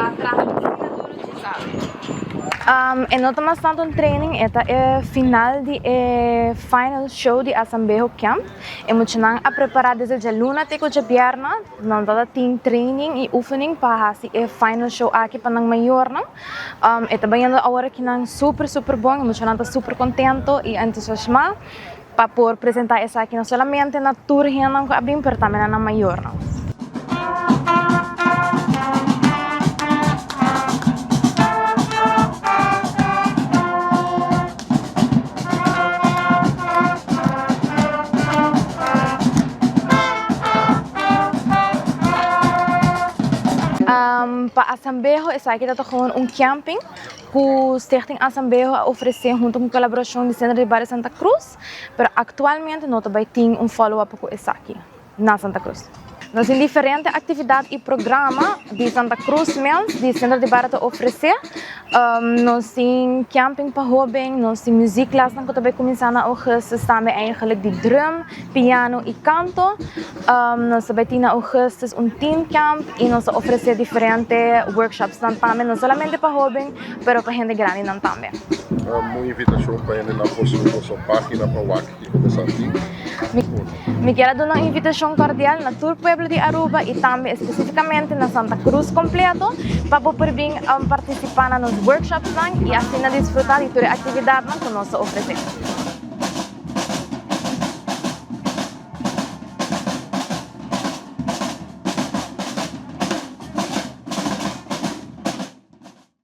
A traha asina duro dje sabi. E no ta mas tanto un training, e ta e final di e final show di Asambeho Camp. E muchanan a prepara desde djaluna te ku djabièrnè. Nan tabata tin training i oefening pa hasi e final show aki pa nan mayornan. E ta bayendo awor akinan super super bon, e muchanan ta super contento i entusiasmá pa por presenta esaki no solamente na tur hendenan ku a bin pero tambe na nan mayornan. Pa Asambeho esaki ta gewoon un camping ku Stichting Asambeho a ofresé hunto ku kolaborashon di Sentro di Bario Santa Cruz, pero aktualmente no ta bai tin un follow up ku esaki na Santa Cruz. Nos tin diferente actividad y programa di Santa Cruz mes, di Centro di Barrio ta ofrece. Nos tin camping pa hoben, nos tin muziekklasnan cu ta bay cuminsa na augustus tambe eigenlijk di drum, piano y canto. Nos ta bay tin na augustus un teen camp y nos ta ofrece diferente workshopsnan tambe, no solamente pa hoben, pero pa hende grandinan tambe. Un invitacion pa hendenan por subi boso pagina pa wak. Kiko bo sa di? Mi kier a duna un invitacion cordial na tur pueblo di Aruba y tambe especificamente na Santa Cruz completo pa bo por bin participa na nos workshopsnan y asina disfruta di tur e actividadnan cu nos ta ofrece.